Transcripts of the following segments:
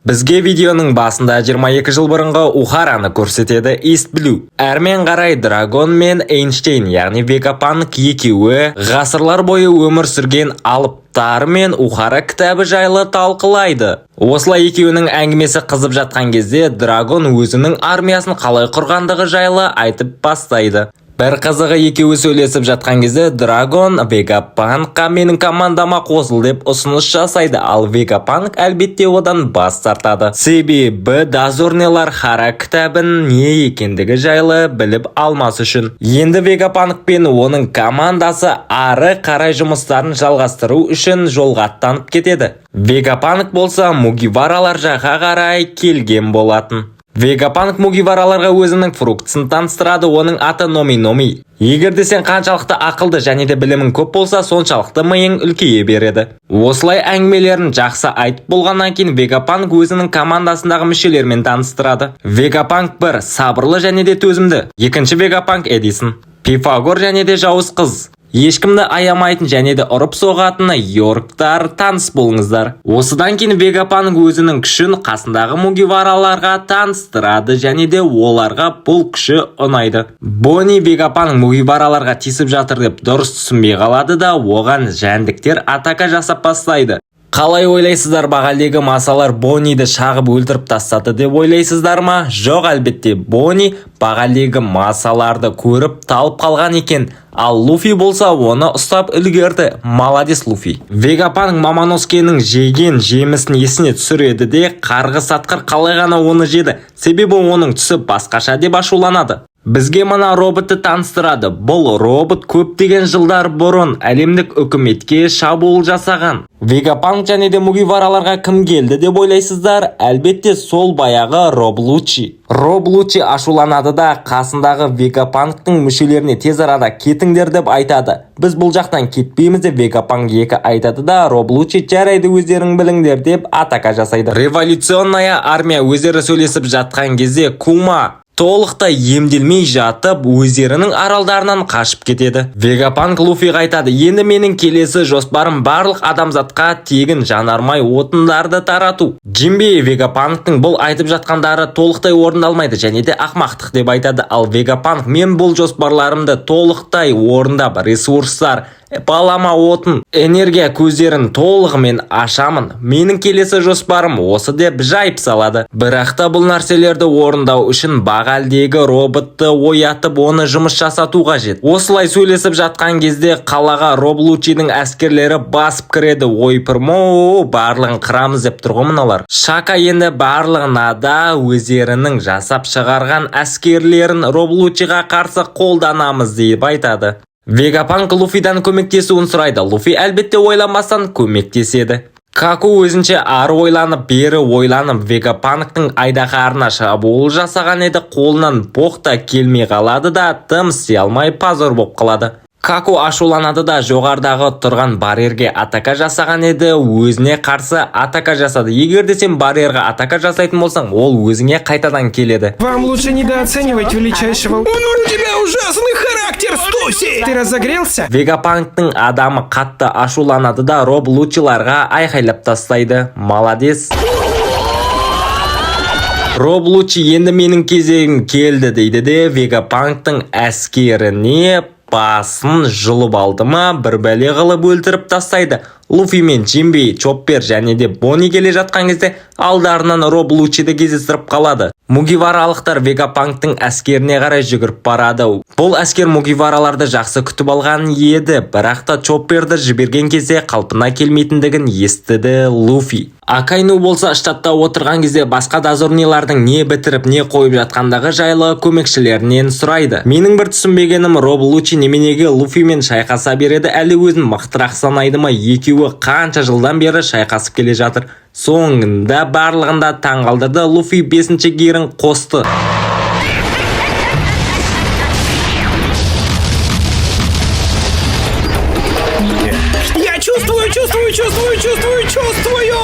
Бізге видеоның басында 22 жыл бұрынғы Ухараны көрсетеді, East Blue. Әрмен қарай Драгон мен Эйнштейн, яғни Вегапанк екеуі ғасырлар бойы өмір сүрген алыптар мен Ухара кітабы жайлы талқылайды. Осылай екеуінің әңгімесі қызып жатқан кезде Драгон өзінің армиясын қалай құрғандығы жайлы айтып бастайды. Бір қызығы, екеуі сөйлесіп жатқан кезде Драгон Вегапанкқа менің командама қосыл деп ұсыныс жасайды, ал Вегапанк әлбетте одан бас тартады. Себебі дозорныйлар Хара кітабын не екендігі жайлы біліп алмас үшін. Енді Вегапанк пен оның командасы ары қарай жұмыстарын жалғастыру үшін жолға аттанып кетеді. Вегапанк болса Мугиваралар жаққа қарай келген болатын. Вегапанк Мугивараларға өзінің фруктысын таныстырады, оның аты Номи Номи. Егер де сен қаншалықты ақылды және де білімің көп болса, соншалықты миың үлкейе береді. Осылай әңгімелерін жақсы айтып болғаннан кейін Вегапанк өзінің командасындағы мүшелерімен таныстырады. Вегапанк бір сабырлы және де төзімді. Екінші Вегапанк Эдисон. Пифагор және де жауыз қыз. Ешкімді аямайтын және де ұрып соғатын Йорктар, таныс болыңыздар. Осыдан кейін Вегапанк өзінің күшін қасындағы Мугивараларға таныстырады және де оларға бұл күші ұнайды. Бонни Вегапанк Мугивараларға тиісіп жатыр деп дұрыс түсінбей қалады да, оған жәндіктер атака жасап бастайды. Қалай ойлайсыздар, бағалдегі масалар Бонниді шағып өлтіріп тастады деп ойлайсыздар ма? Жоқ, әлбетте, Бонни бағалдегі масаларды көріп талып қалған екен. Ал Луфи болса оны ұстап үлгерді. Молодец, Луфи. Вегапанк Мамоноскенің жеген жемісін есіне түсіреді де, қарғыс атқыр қалай ғана оны жеді, себебі оның түсі басқаша деп ашуланады. Бізге мына роботты таныстырады. Бұл робот көптеген жылдар бұрын әлемдік үкіметке шабуыл жасаған. Вегапанк және де Мугивараларға кім келді деп ойлайсыздар? Әлбетте, сол баяғы Роб Лучи. Роб Лучи ашуланады да, қасындағы Вегапанктың мүшелеріне тез арада кетіңдер деп айтады. Біз бұл жақтан кетпейміз деп Вегапанк екі айтады да, Роб Лучи жарайды, өздерің біліңдер деп атака жасайды. Революционная армия өздері сөйлесіп жатқан кезде Кума толықтай емделмей жатып өздерінің аралдарынан қашып кетеді. Вегапанк Луфиға айтады: енді менің келесі жоспарым барлық адамзатқа тегін жанармай отындарды тарату. Джимбей Вегапанктың бұл айтып жатқандары толықтай орындалмайды және де ақмақтық деп айтады. Ал Вегапанк мен бұл жоспарларымды толықтай орындап, ресурстар, балама отын, энергия көздерін толығымен ашамын. Менің келесі жоспарым осы деп жайып салады. Бірақ та бұл нәрселерді орындау үшін бағалдегі роботты оятып, оны жұмыс жасату қажет. Осылай сөйлесіп жатқан кезде қалаға Роб Лучидің әскерлері басып кіреді. Ойпырмо, барлығын қырамыз деп тұр ғой мыналар. Шака енді барлығына да өздерінің жасап шығарған әскерлерін Роб Лучиға қарсы қолданамыз деп айтады. Вегапанк Луфидан көмектесуін сұрайды. Луфи әлбетте ойланбастан көмектеседі. Каку өзінше ары ойланып, бері ойланып, Вегапанктың айдаһарына шабуыл жасаған еді, қолынан боқ та келмей қалады да, тым істей алмай позор болып қалады. Каку ашуланады да, жоғарыдағы тұрған барьерге атака жасаған еді, өзіне қарсы атака жасады. Егер де сен барьерға атака жасайтын болсаң, ол өзіңе қайтадан келеді. Вам лучше недооценивать величайшего. У тебя ужасный характер, Стуси! Ты разогрелся? Вегапанктың адамы қатты ашуланады да, Роб Лучиларға айқайлап тастайды. Молодец. Роб Лучи енді менің кезегім келді дейді де, Вегапанктың әскеріне басын жұлып алды ма, бір бәле қылып өлтіріп тастайды. Луфи мен Джимбей, Чоппер және де Бонни келе жатқан кезде алдарынан Роб Лучиді кездестіріп қалады. Мугиваралықтар Вегапанктың әскеріне қарай жүгіріп барады. Бұл әскер Мугивараларды жақсы күтіп алған еді, бірақ та Чопперді жіберген кезде қалпына келмейтіндігін естіді Луфи. Акайну болса штатта отырған кезде басқа дозорныйлардың не бітіріп, не қойып жатқандығы жайлы көмекшілерінен сұрайды. Менің бір түсінбегенім, Роб Лучи неменеге Луфимен шайқаса береді, әлі өзін мықтырақ санайды ма? Екеуі қанша жылдан бері шайқасып келе жатыр. Соңында барлығын да таңғалдырды, Луфи бесінші гирін қосты. Я чувствую, чувствую, чувствую, чувствую, чувствую!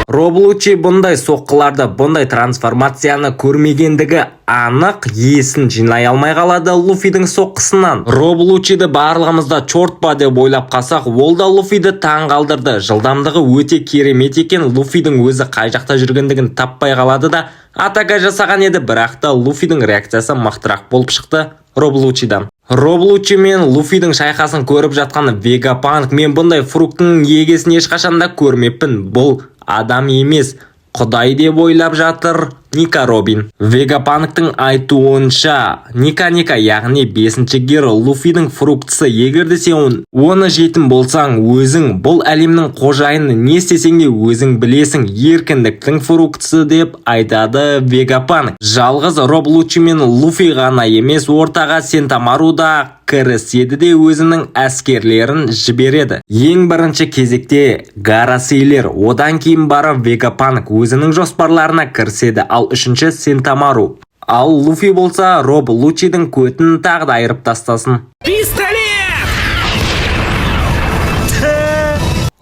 Роб Луччи бұндай соққыларды, бұндай трансформацияны көрмегендігі анық, есін жинай алмай қалады Луфидің соққысынан. Роб Луччиді барлығымыз да чорт па деп ойлап қалсақ, ол да Луфиді таң қалдырды. Жылдамдығы өте керемет екен. Луфидің өзі қай жақта жүргендігін таппай қалады да, атака жасаған еді, бірақ та Луфидің реакциясы мықтырақ болып шықты Роб Луччидан. Роб Луччи мен Луфидің шайқасын көріп жатқан Вегапанк: «Мен бұндай фруктының егесін ешқашан да көрмеппін, бұл адам емес, құдай», – деп ойлап жатыр Ника Робин. Вегапанктың айтуынша, Ника Ника, яғни бесінші геро, Луфидің фруктысы. Егер де сен оны жейтін болсаң, өзің бұл әлемнің қожайыны, не істесең де өзің білесің, еркіндіктің фруктысы деп айтады Вегапанк. Жалғыз Роб Луччи мен Луфи ғана емес, ортаға Сентамару да кіріседі де, өзінің әскерлерін жібереді. Ең бірінші кезекте Гарасейлер, одан кейін барып Вегапанк өзінің жоспарларына кіріседі, ал үшінші Сентамару. Ал Луфи болса, Роб Луччидің көтін тағы да айырып тастасын. Пистолет!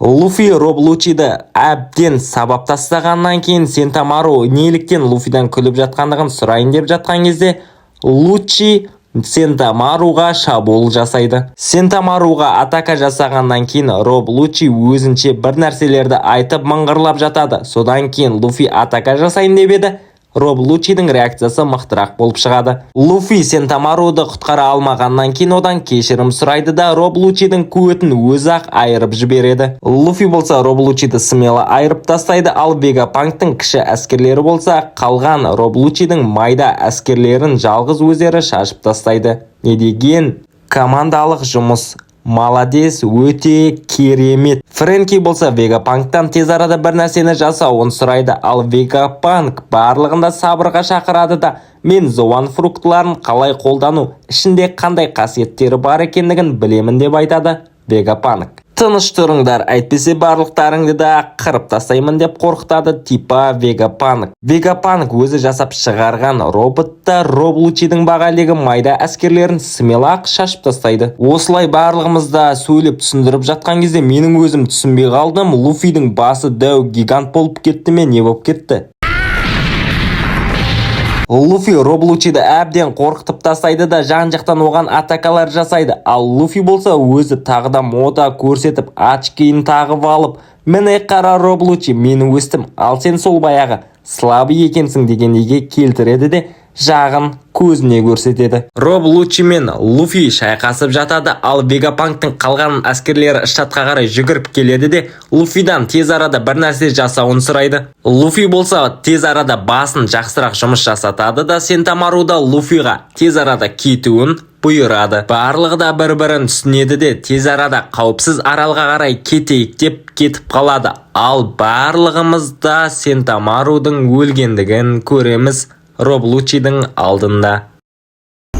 Луфи Роб Луччиді әбден сабап тастағаннан кейін, Сентамару неліктен Луфидан күліп жатқандығын сұрайын деп жатқан кезде, Луччи Сентамаруға шабуыл жасайды. Сентамаруға атака жасағаннан кейін, Роб Луччи өзінше бір нәрселерді айтып, мыңғырлап жатады. Содан кейін Луфи атака жасайын деп еді, Роб Луччидің реакциясы мықтырақ болып шығады. Луфи Сентамаруды құтқара алмағаннан кейін, одан кешірім сұрайды да, Роб Луччидің көтін өзі-ақ айырып жібереді. Луфи болса, Роб Луччиді смело айырып тастайды, ал Вегапанктың кіші әскерлері болса, қалған Роб Луччидің майда әскерлерін жалғыз өздері шашып тастайды. Не деген командалық жұмыс! Молодец, өте керемет. Фрэнки болса, Вегапанктан тез арада бір нәрсені жасауын сұрайды, ал Вегапанк барлығын да сабырға шақырады да, мен зоан фруктыларын қалай қолдану, ішінде қандай қасиеттері бар екендігін білемін деп айтады Вегапанк. Тыныш тұрыңдар, әйтпесе барлықтарыңды да қырып тастаймын деп қорқытады типа Вегапанк. Вегапанк өзі жасап шығарған роботта Роб Луччидің бағалегі майда әскерлерін смело ақ шашып тастайды. Осылай барлығымыз да сөйлеп түсіндіріп жатқан кезде, менің өзім түсінбей қалдым: Луфидің басы дәу гигант болып кетті ме, не болып кетті? Луфи Роб Луччиді әбден қорқытып тастайды да, жан-жақтан оған атакалар жасайды. Ал Луфи болса, өзі тағы да мода көрсетіп, очкиін тағып алып, міне қара, Роб Луччи, мен өстім, ал сен сол баяғы слабый екенсің дегендейге келтіреді де, жағын көзіне көрсетеді. Роб Луччи мен Луфи шайқасып жатады, ал Вегапанктың қалған әскерлері штатқа қарай жүгіріп келеді де, Луфидан тез арада бір нәрсе жасауын сұрайды. Луфи болса, тез арада басын жақсырақ жұмыс жасатады да, Сентамаруда Луфиға тез арада кетуін бұйырады. Барлығы да бір-бірін түсінеді де, тез арада қауіпсіз аралға қарай кетейік деп кетіп қалады. Ал барлығымыз да Сентамарудың өлгендігін көреміз Роб Луччидің алдында.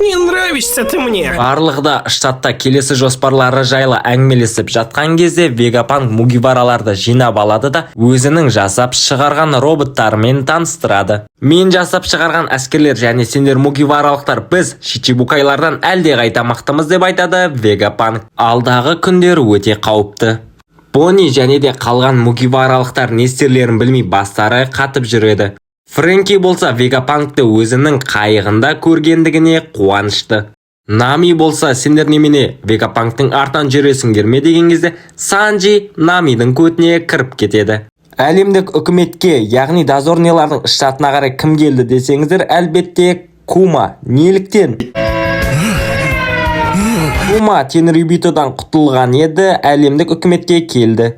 Не нравишься ты мне. Барлығы да штатта келесі жоспарлары жайлы әңгімелесіп жатқан кезде, Вегапанк мугивараларды жинап алады да, өзінің жасап шығарған роботтарымен таныстырады. Мен жасап шығарған әскерлер және сендер, мугиваралықтар, біз шичибукайлардан әлде қайта мықтымыз деп айтады Вегапанк. Алдағы күндер өте қауіпті. Бонни және де қалған мугиваралықтар не істерлерін білмей, бастары қатып жүреді. Фрэнки болса, Вегапанкты өзінің қайығында көргендігіне қуанышты. Нами болса, сендер немене, Вегапанктың артынан жүресіңдер ме деген кезде, Санджи Намидің көтіне кіріп кетеді. Әлемдік үкіметке, яғни дозорныйлардың штатына қарай кім келді десеңіздер, әлбетте, Кума. Неліктен? Кума Тенрюбитодан құтылған еді, әлемдік үкіметке келді.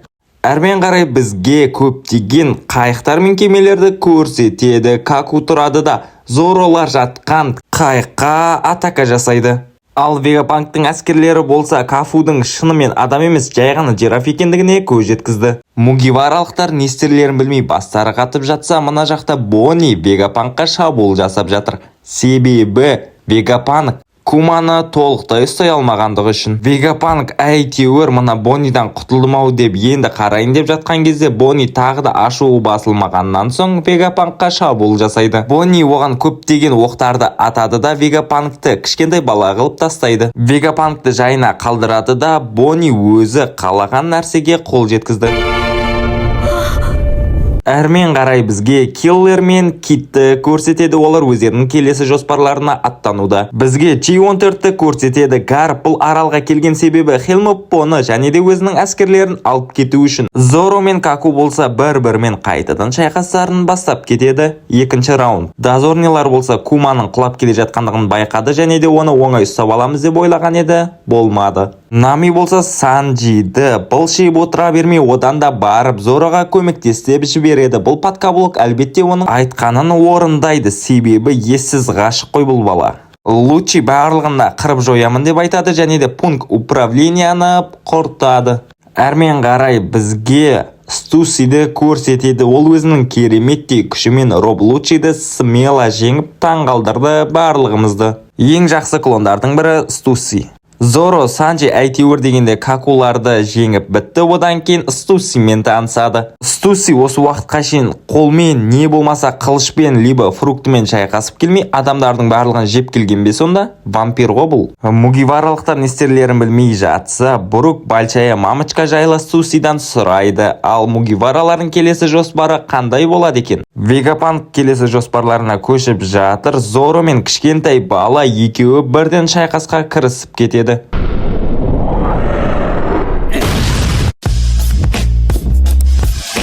Әрмен қарай бізге көптеген қайықтар мен кемелерді көрсетеді. Каку тұрады да, Зоролар жатқан қайыққа атака жасайды. Ал Вегапанктың әскерлері болса, Кафудың шынымен адам емес, жай ғана жираф екендігіне көз жеткізді. Мугиваралықтар не істерлерін білмей, бастары қатып жатса, мына жақта Бонни Вегапанкқа шабуыл жасап жатыр. Себебі Вегапанк Куманы толықтай ұстай алмағандығы үшін. Вегапанк әйтеуір мына Боннидан құтылдым ау деп, енді қарайын деп жатқан кезде, Бонни тағы да ашуы басылмағаннан соң, Вегапанкқа шабуыл жасайды. Бонни оған көптеген оқтарды атады да, Вегапанкты кішкентай бала қылып тастайды. Вегапанкты жайына қалдырады да, Бонни өзі қалаған нәрсеге қол жеткізді. Әрмен қарай бізге Киллер мен Китті көрсетеді. Олар өздерінің келесі жоспарларына аттануда. Бізге G14-ті көрсетеді. Гарп бұл аралға келген себебі Хелмоппоны және де өзінің әскерлерін алып кету үшін. Зоро мен Каку болса, бір-бірімен қайтадан шайқастарын бастап кетеді. Екінші раунд. Дозорныйлар болса, Куманың құлап келе жатқандығын байқады және де оны оңай ұстап аламыз деп ойлаған еді, болмады. Нами болса, Санджиді былшиып отыра бермей, одан да барып Зороға көмектес деп жібереді. Бұл подкаблук әлбетте оның айтқанын орындайды, себебі ессіз ғашық қой бұл бала. Лучи барлығын да қырып жоямын деп айтады және де пункт управленияны құртады. Әрмен қарай бізге Стусиді көрсетеді. Ол өзінің кереметтей күшімен Роб Лучиді смело жеңіп, таңғалдырды барлығымызды. Ең жақсы клондардың бірі Стуси. Зоро, Санджи әйтеуір дегенде Какуларды жеңіп бітті, одан кейін Стусимен танысады. Стуси осы уақытқа шейін қолмен, не болмаса қылышпен, либо фруктымен шайқасып келмей, адамдардың барлығын жеп келген бе сонда? Вампир ғой бұл. Мугиваралықтар не істерлерін білмей жатса, Брук Большая мамочка жайлы Стусидан сұрайды. Ал Мугиваралардың келесі жоспары қандай болады екен? Вегапанк келесі жоспарларына көшіп жатыр. Зоро мен кішкентай бала екеуі бірден шайқасқа кірісіп кетеді.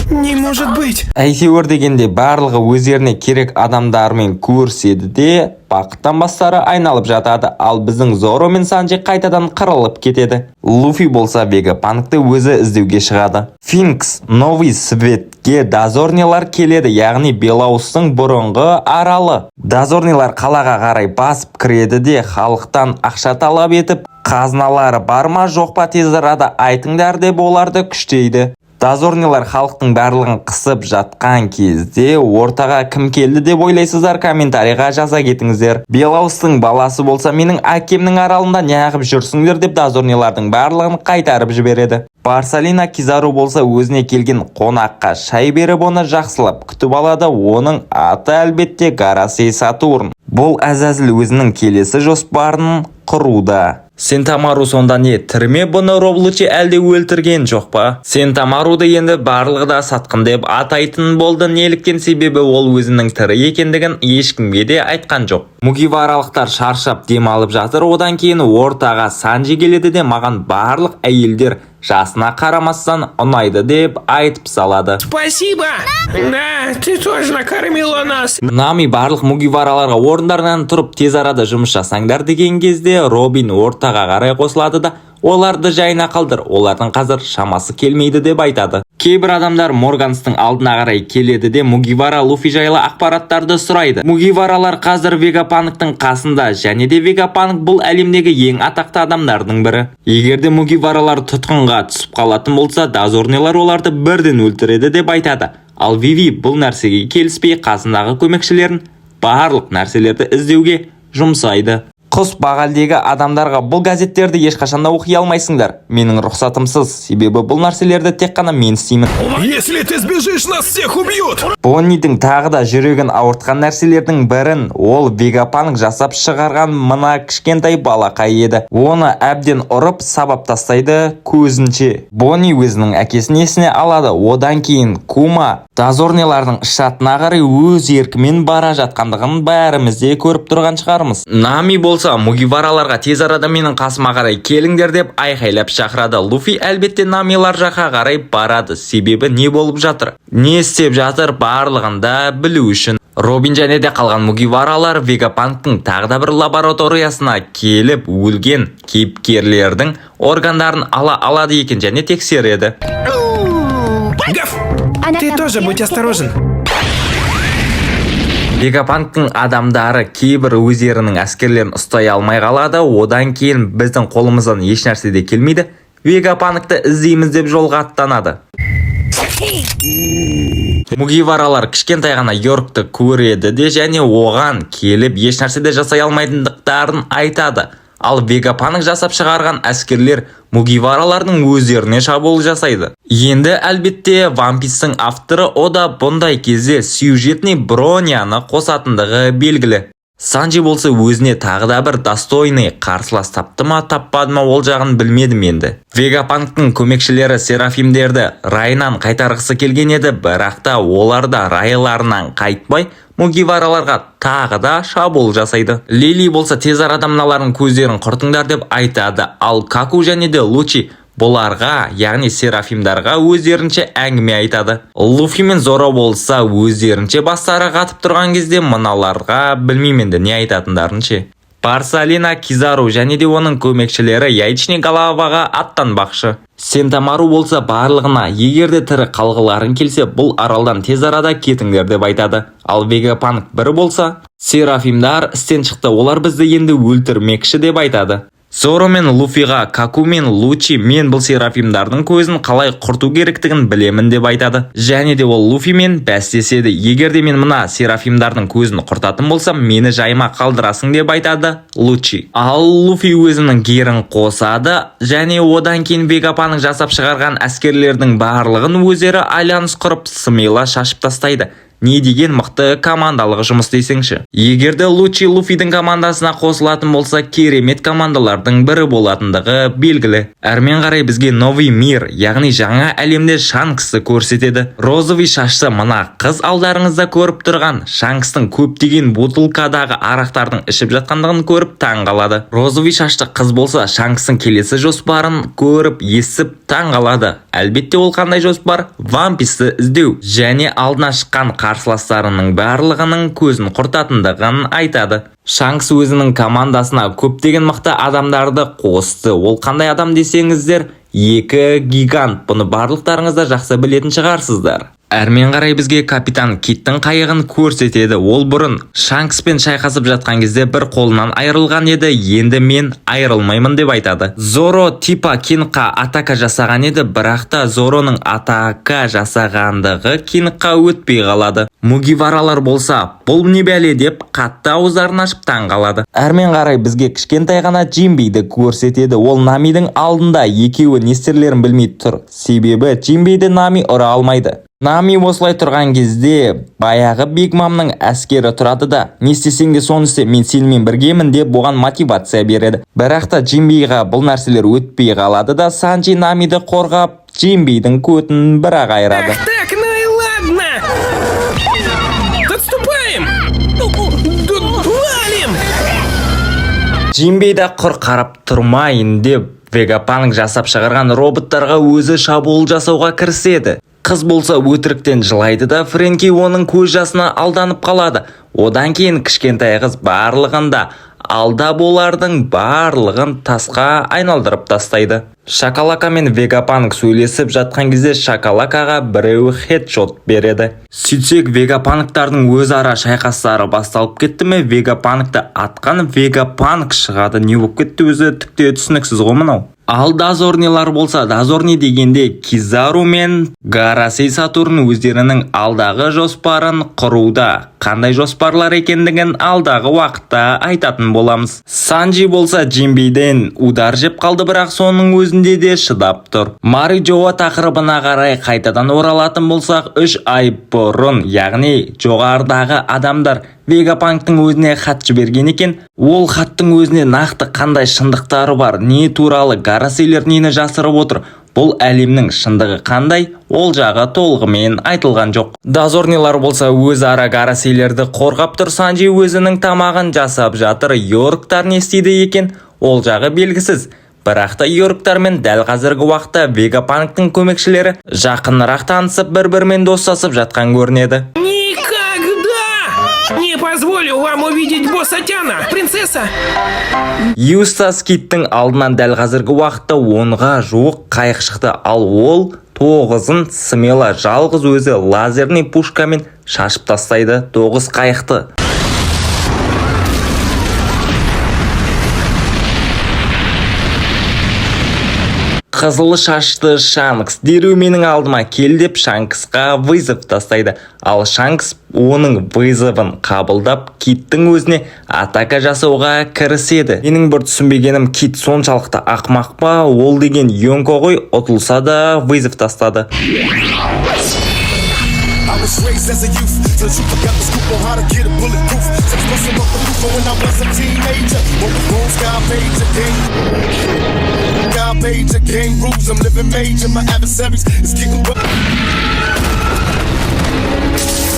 Не может быть! Әйтеуір дегенде барлығы өздеріне керек адамдармен көріседі де, бақыттан бастары айналып жатады. Ал біздің Зоро мен Санджи қайтадан қырылып кетеді. Луфи болса, Вегапанкты өзі іздеуге шығады. Финкс Новый Светке дозорныйлар келеді, яғни Белаустың бұрынғы аралы. Дозорныйлар қалаға қарай басып кіреді де, халықтан ақша талап етіп, қазыналары бар ма, жоқ па, тез арада айтыңдар деп оларды күштейді. Дозорныйлар халықтың барлығын қысып жатқан кезде ортаға кім келді деп ойлайсыздар? Комментарийға жаза кетіңіздер. Белаустың баласы болса, менің әкемнің аралында неғып жүрсіңдер деп дозорныйлардың барлығын қайтарып жібереді. Барсалина Кизару болса, өзіне келген қонаққа шай беріп, оны жақсылап күтіп алады. Оның аты, әлбетте, Гарасей Сатурн. Бұл әзәзіл өзінің келесі жоспарын құруда. Сентамару сонда не, тірі ме? Бұны Роб Лучи әлде өлтірген жоқ па? Сентамаруды енді барлығы да сатқын деп атайтын болды. Неліктен? Себебі ол өзінің тірі екендігін ешкімге де айтқан жоқ. Мугиваралықтар шаршап демалып жатыр. Одан кейін ортаға Санджи келеді де, маған барлық әйелдер жасына қарамастан ұнайды деп айтып салады. Спасибо! Да, ты тоже накормила нас. Нами барлық мугивараларға орындарынан тұрып, тез арада жұмыс жасаңдар деген кезде, Робин ортаға қарай қосылады да, оларды жайына қалдыр, олардың қазір шамасы келмейді деп айтады. Кейбір адамдар Морганстың алдына қарай келеді де, Мугивара Луфи жайлы ақпараттарды сұрайды. Мугиваралар қазір Вегапанктың қасында және де Вегапанк бұл әлемдегі ең атақты адамдардың бірі. Егер де Мугиваралар тұтқынға түсіп қалатын болса, дозорныйлар оларды бірден өлтіреді деп айтады. Ал Виви бұл нәрсеге келіспей, қасындағы көмекшілерін барлық нәрселерді іздеуге жұмсайды. Құс бағалдегі адамдарға: бұл газеттерді ешқашан да оқи алмайсыңдар менің рұқсатымсыз, себебі бұл нәрселерді тек қана мен істеймін. Если ты сбежишь, нас всех убьют! Боннидің тағы да жүрегін ауыртқан нәрселердің бірін ол Вегапанк жасап шығарған мына кішкентай балақай еді. Оны әбден ұрып, сабап тастайды көзінше. Бонни өзінің әкесін есіне алады. Одан кейін Кума дозорныйлардың штатына қарай өз еркімен бара жатқандығын бәріміз де көріп тұрған шығармыз. Нами болса, мугивараларға тез арада менің қасыма қарай келіңдер деп айқайлап шақырады. Луфи әлбетте Намилар жаққа қарай барады, себебі не болып жатыр, не істеп жатыр, барлығын да білу үшін. Робин және де қалған мугиваралар Вегапанктың тағы да бір лабораториясына келіп, өлген кейіпкерлердің органдарын ала алады екен және тексереді. Гав! Ты тоже будь осторожен. Вегапанктың адамдары кейбір өздерінің әскерлерін ұстай алмай қалады. Одан кейін біздің қолымыздан еш нәрсе де келмейді, Вегапанкты іздейміз деп жолға аттанады. Мугиваралар кішкентай ғана Йоркты көреді де және оған келіп, еш нәрсе де жасай алмайтындықтарын айтады. Ал Вегапанк жасап шығарған әскерлер мугиваралардың өздеріне шабуыл жасайды. Енді, әлбетте, One Piece'тің авторы Ода бұндай кезде сюжетный броняны қосатындығы белгілі. Санджи болса, өзіне тағы да бір достойный қарсылас тапты ма, таппады ма, ол жағын білмедім енді. Вегапанктың көмекшілері серафимдерді райынан қайтарғысы келген еді, бірақ та олар да райларынан қайтпай, мугивараларға тағы да шабуыл жасайды. Лили болса, тез арада мыналардың көздерін құртыңдар деп айтады. Ал Каку және де Лучи бұларға, яғни серафимдарға, өздерінше әңгіме айтады. Луфи мен Зоро болса, өздерінше бастары қатып тұрған кезде мыналарға білмеймін енді не айтатындарын ше. Барсалина Кизару және де оның көмекшілері Яичный Головаға аттанбақшы. Сентамару болса, барлығына егер де тірі қалғыларың келсе, бұл аралдан тез арада кетіңдер деп айтады. Ал Вегапанк бір болса, серафимдар істен шықты, олар бізді енді өлтірмекші деп айтады. Зоро мен Луфиға Каку мен Лучи мен бұл серафимдардың көзін қалай құрту керектігін білемін деп айтады. Және де ол Луфимен бәстеседі. Егер де мен мына серафимдардың көзін құртатын болсам, мені жайыма қалдырасың деп айтады Лучи. Ал Луфи өзінің гирін қосады және одан кейін Вегапанк жасап шығарған әскерлердің барлығын өздері альянс құрып, смело шашып тастайды. Не деген мықты командалық жұмыс десеңші. Егер де Лучи Луфидің командасына қосылатын болса, керемет командалардың бірі болатындығы белгілі. Әрмен қарай бізге новый мир, яғни жаңа әлемде Шанксты көрсетеді. Розовый шашты мына қыз алдарыңызда көріп тұрған Шанкстың көптеген бутылкадағы арақтардың ішіп жатқандығын көріп таң қалады. Розовый шашты қыз болса, Шанкстың келесі жоспарын көріп, естіп таң қалады. Әлбетте, ол қандай жоспар? Ван Писті іздеу және алдына шыққан қарсыластарының барлығының көзін құртатындығын айтады. Шанкс өзінің командасына көптеген мықты адамдарды қосты. Ол қандай адам десеңіздер, екі гигант. Бұны барлықтарыңыз да жақсы білетін шығарсыздар. Әрмен қарай бізге капитан Киттің қайығын көрсетеді. Ол бұрын Шанкспен шайқасып жатқан кезде бір қолынан айырылған еді, енді мен айырылмаймын деп айтады. Зоро типа Кингқа атака жасаған еді, бірақ та Зороның атака жасағандығы Кингқа өтпей қалады. Мугиваралар болса, бұл не бәле деп қатты ауыздарын ашып таң қалады. Әрмен қарай бізге кішкентай ғана Джимбейді көрсетеді. Ол Намидің алдында, екеуі не істерлерін білмей тұр, себебі Джимбейді Нами ұра алмайды. Нами осылай тұрған кезде баяғы Биг Мамның әскері тұрады да, не істесең де соны істе, мен сенімен біргемін деп оған мотивация береді. Бірақ та Джимбейға бұл нәрселер өтпей қалады да, Санджи Намиді қорғап, Джимбейдің көтін бір-ақ айырады. Ах так, ну и ладно! Отступаем! Валим! Джимбей да құр қарап тұрмайын деп, Вегапанк жасап шығарған роботтарға өзі шабуыл жасауға кіріседі. Қыз болса, өтіріктен жылайды да, Френки оның көз жасына алданып қалады. Одан кейін кішкентай қыз барлығында алдап, олардың барлығын тасқа айналдырып тастайды. Шакалака мен Вегапанк сөйлесіп жатқан кезде Шакалакаға біреу хедшот береді. Сөйтсек, Вегапанктардың өзара шайқастары басталып кетті ме, Вегапанкты атқан Вегапанк шығады. Не болып кетті өзі, түк те түсініксіз ғой мынау. Ал дозорныйлар болса, дозорный дегенде Кизару мен Гарасей Сатурн өздерінің алдағы жоспарын құруда. Қандай жоспарлар екендігін алдағы уақытта айтатын боламыз. Санджи болса, Джимбейден удар жеп қалды, бірақ соның өзінде де шыдап тұр. Мари Джоа тақырыбына қарай қайтадан оралатын болсақ, 3 ай бұрын, яғни жоғарыдағы адамдар Вегапанктың өзіне хат жіберген екен. Ол хаттың өзіне нақты қандай шындықтары бар, не туралы, Гараселер нені жасырып отыр, бұл әлемнің шындығы қандай, ол жағы толығымен айтылған жоқ. Дозорныйлар болса, өзара Гараселерді қорғап тұр. Санджи өзінің тамағын жасап жатыр. Йорктар не істейді екен, ол жағы белгісіз. Бірақ та Йорктармен дәл қазіргі уақытта Вегапанктың көмекшілері жақынырақ танысып, бір-бірімен достасып жатқан көрінеді. Никогда! Не позволю вам увидеть босса Тяна! Принцесса! Юстас Киттің алдынан дәл қазіргі уақытта 10-ға жуық қайық шықты, ал ол тоғызын смело жалғыз өзі лазерный пушкамен шашып тастайды тоғыз қайықты. Қызыл шашты Шанкс дереу менің алдыма кел деп Шанксқа вызов тастайды. Ал Шанкс оның вызовын қабылдап, Киттің өзіне атака жасауға кіріседі. Менің бір түсінбегенім, Кит соншалықты ақымақ па? Ол деген Йонко ғой, ұтылса да вызов тастады. I was raised as a youth. So the truth, I got the scoop on how to get a bulletproof. Sex busting off the roof when I was a teenager. But with rules, God paid gang. God paid your gang rules. I'm living major. My adversaries is getting.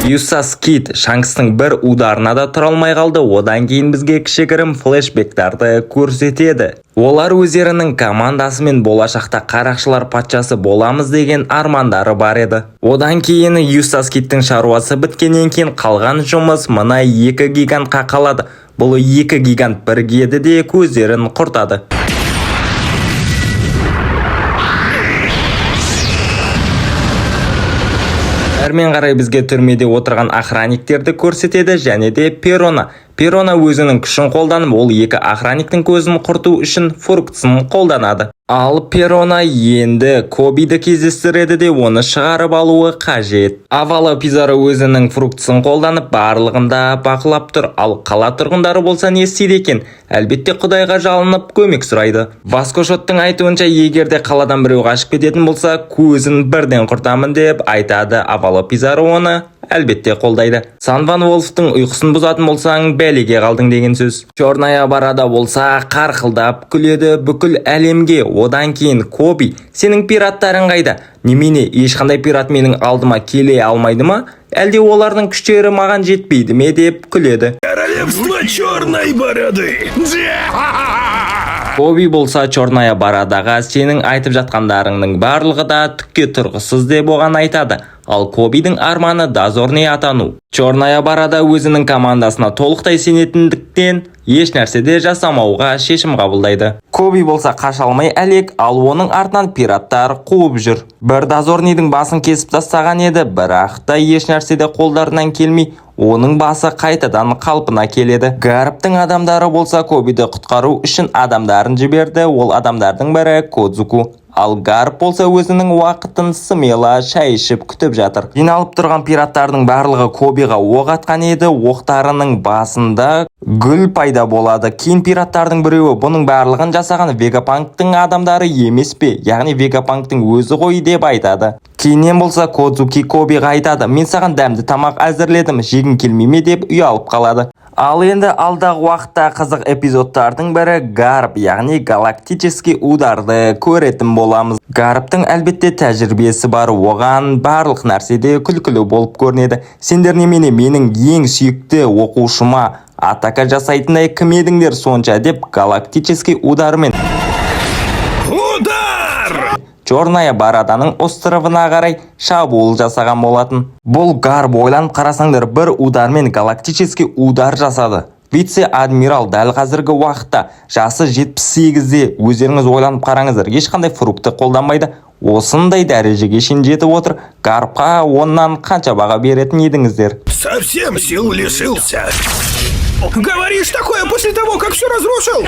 Юстас Кид Шанкстың бір ударына да тұра алмай қалды. Одан кейін бізге кішігірім флешбектарды көрсетеді. Олар өздерінің командасымен болашақта қарақшылар патшасы боламыз деген армандары бар еді. Одан кейін Юстас Кидтің шаруасы біткеннен кейін қалған жұмыс мына екі гигантқа қалады. Бұл екі гигант бірігеді де, көздерін құртады. Әрмен қарай бізге түрмеде отырған охранниктерді көрсетеді және де Перона. Перона өзінің күшін қолданып, ол екі охранниктің көзін құрту үшін фруктысын қолданады. Ал Перона енді Кобиді кездестіреді де, оны шығарып алуы қажет. Авало Пизаро өзінің фруктысын қолданып, барлығын да бақылап тұр. Ал қала тұрғындары болса, не істейді екен? Әлбетте, құдайға жалынып, көмек сұрайды. Васко Шоттың айтуынша, егер де қаладан біреу қашып кететін болса, көзін бірден құртамын деп айтады. Авало Пизаро оны әлбетте қолдайды. Санван Волфтың ұйқысын бұзатын болсаң, бәлеге қалдың деген сөз. Черная Борода болса, қарқылдап күледі бүкіл әлемге. Одан кейін Коби: «Сенің пираттарың қайда? Немене, ешқандай пират менің алдыма келе алмайды ма? Әлде олардың күштері маған жетпейді ме?» – деп күледі. Королевство Черной Бороды! Коби болса Черная Бородаға: «Сенің айтып жатқандарыңның барлығы да түкке тұрғысыз», – деп оған айтады. Ал Кобидің арманы – дозорный атану. Черная Борода өзінің командасына толықтай сенетіндіктен, еш нәрсе де жасамауға шешім қабылдайды. Коби болса қаша алмай әлек, ал оның артынан пираттар қуып жүр. Бір дозорныйдың басын кесіп тастаған еді, бірақ та еш нәрсе де қолдарынан келмей, оның басы қайтадан қалпына келеді. Гарптың адамдары болса, Кобиді құтқару үшін адамдарын жіберді. Ол адамдардың бірі – Кодзуку. Ал Гарп болса, өзінің уақытын смело шай ішіп күтіп жатыр. Жиналып тұрған пираттардың барлығы Кобиға оқ атқан еді. Оқтарының басында гүл пайда болады. Кейін пираттардың біреуі: «Бұның барлығын жасаған Вегапанктың адамдары емес пе, яғни Вегапанктың өзі ғой», – деп айтады. Кейіннен болса Кодзуки Кобиға айтады: «Мен саған дәмді тамақ әзірледім, жегің келмей ме?» – деп ұялып қалады. Ал енді алдағы уақытта қызық эпизодтардың бірі – Гарп, яғни галактический ударды көретін боламыз. Гарптың, әлбетте, тәжірибесі бар, оған барлық нәрседе күлкілі болып көрінеді. «Сендер немене, менің ең сүйікті оқушыма атака жасайтындай кім едіңдер сонша?» – деп галактический удармен Удар! Черная Бороданың островына қарай шабуыл жасаған болатын. Бұл Гарп, ойланып қарасаңдар, бір удармен галактический удар жасады. Вице-адмирал дәл қазіргі уақытта жасы 78-де. Өздеріңіз ойланып қараңыздар, ешқандай фрукты қолданбайды, осындай дәрежеге шейін жетіп отыр. Гарпқа оннан қанша баға беретін едіңіздер? Совсем сил лишился. Говоришь такое после того, как все разрушил?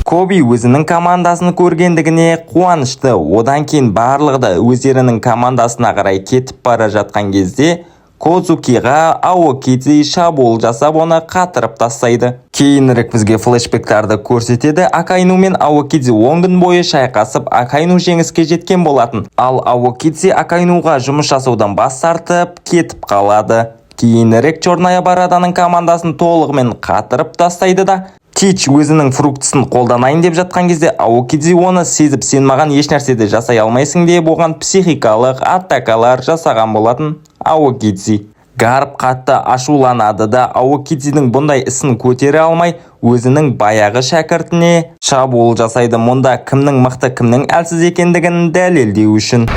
Коби өзінің командасын көргендігіне қуанышты. Одан кейін барлығы да өздерінің командасына қарай кетіп бара жатқан кезде Козукиға Аокидзи шабуыл жасап, оны қатырып тастайды. Кейінірек бізге флешбектарды көрсетеді. Акайну мен Аокидзи 10 күн бойы шайқасып, Акайну жеңіске жеткен болатын. Ал Аокидзи Акайнуға жұмыс жасаудан бас тартып, кетіп қалады. Кейінірек Черная Бороданың командасын толығымен қатырып тастайды да, Тич өзінің фруктысын қолданайын деп жатқан кезде Аокидзи оны сезіп, «Сен маған еш нәрсе де жасай алмайсың» деп, оған психикалық атакалар жасаған болатын Аокидзи. Гарп қатты ашуланады да, Аокидзидің бұндай ісін көтере алмай, өзінің баяғы шәкіртіне шабуыл жасайды. Мұнда кімнің мықты, кімнің әлсіз екендігін дәлелдеу үшін.